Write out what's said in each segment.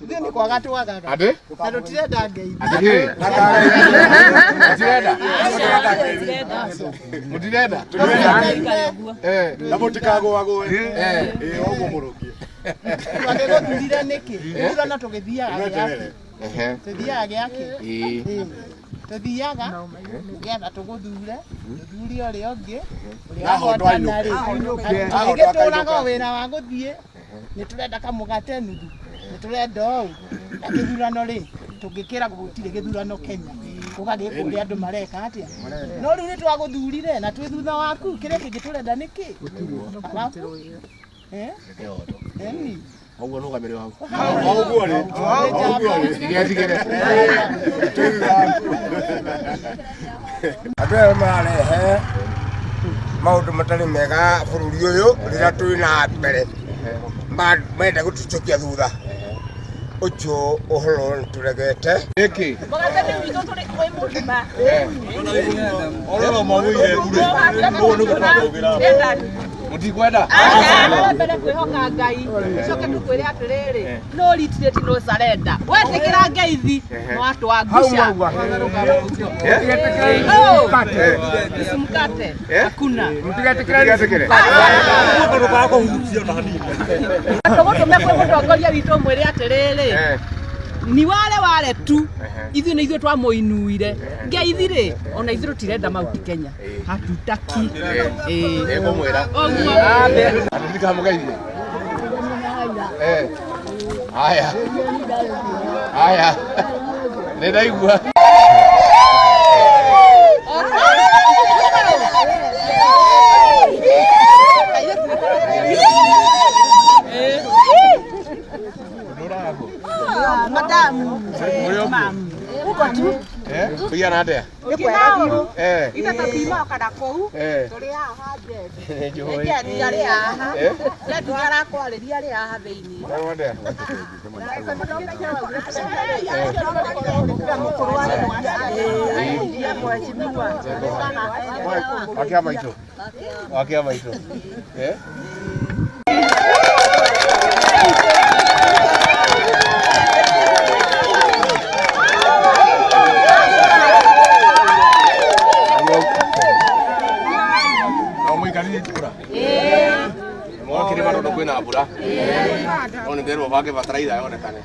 Ithuĩ nĩ kwaga twagaga. Atĩ? Na tũtirenda ngeithi. Atĩ kĩ? Mũtirenda? Mũtirenda? Eh. Na mũtikagũagũe. Eh. Ĩĩ ũguo mũrũngie. Twagĩgũthurire nĩkĩ? Gĩthurano tũgĩthiaga gĩakĩ. Ehe. Tũthiaga gĩakĩ. Ĩĩ. Tũthiaga nĩgetha tũgũthure, tũthure ũrĩa ũngĩ, ũrĩa Na hondo wahotana rĩ. ainũke. Na hondo Tũgĩtũraga akainũka. o wĩra wa gũthiĩ, nĩ tũrenda kamũgate nuthu, nĩ tũrenda ũũ. Na gĩthurano rĩ, tũngĩkĩra gũtirĩ gĩthurano Kenya, gũgagĩkwo ũrĩa andũ mareka atĩa. No rĩu nĩ twagũthurire na twĩ thutha waku, kĩrĩa kĩngĩ tũrenda nĩ kĩ? Alafu, eh? Eni. Ũguo nũgamĩrĩ hau. Ũguo rĩ. Ũguo rĩ. Ndigetigĩre. Andũ aya mararehe maũndũ matarĩ mega bũrũri ũyũ rĩrĩa twĩ na mbere marenda gũtũcokia thutha ũcio ũhoro nĩtũregete. Nĩkĩ? Mũgathe witũ tũrĩ kwĩ mũgima. Ororo maugire mbure. Ũguo nĩguo twaugĩra. Mũtikwenda? Aca, mbere kwĩhoka Ngai, coke tũkwĩre atĩrĩrĩ, no retreat no surrender. Wetĩkĩra ngeithi, no atwangusha. Oh, Mkate. Hakuna. Mũtigetĩkĩre? Tũgũtũme kwĩ mũtongoria witũ mwĩre atĩrĩrĩ, Eh. ni wale wale tu ithuĩ nĩ ithuĩ twamũinuire ngeithi rĩ ona ithuĩ tũtirenda Mount Kenya hatutaki. Ĩĩ. Nĩngũmwĩra. Ũguo. Andũ ndikamũgeithie. Eh. Haya. Haya. Nĩ ndaigua. Madamu. Mũrĩ o kuo? Eh? Kũigana atĩa? Eh. Ithe tũtiuma kana kũu Eh. tũrĩ haha Jeff. Nĩnjũĩ. Njendi arĩ haha. Eh? Njendi arakwarĩria arĩ haha thĩinĩ. Ũrĩ atĩa? Wakia maitũ. Wakia maitũ. Eh? No mũikarire itũra? Mwakĩrĩma tondũ kwĩna mbura. No nĩnderwo bange bataraitha yonekane.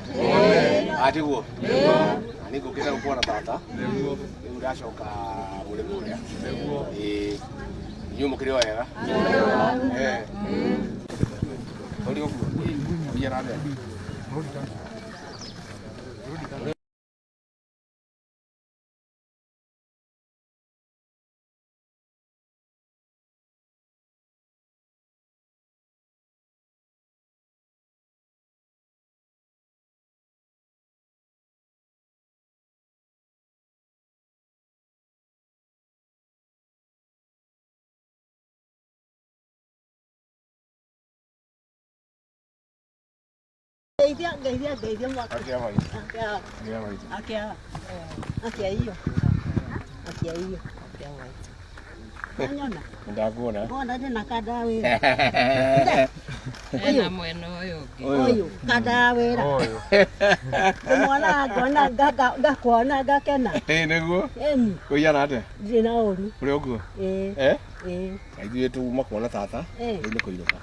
Atiguo? Na nĩ ngũkĩte gũkuona tata. Rĩu ndacoka mũrĩmo ũrĩa. Ĩĩ. Inyuĩ mũkĩrĩ o ega? Eh. Ũrĩ ũguo? Ũiyara atĩa? Ngeithia, ngeithia, ngeithia mwaka. Akia maitũ. Akia. Akia maitũ. Akia. Akia hiyo. Akia hiyo. Akia maitũ. Wanyona? Ndakuona. Mbona ndĩ na kanda ya wĩra? Ena mwena ũyũ ũngĩ. Ũyũ, kanda ya wĩra. Ndĩmuona ngona ngakuona ngakena. Ĩĩ nĩguo. Ĩni, Kũigana atĩa? ndirĩ na ũru. Ũrĩ ũguo? Ĩĩ, Eh? ĩĩ. Na ithuĩ tuma kuona tata. Eh. Rĩu nĩ kũinũka.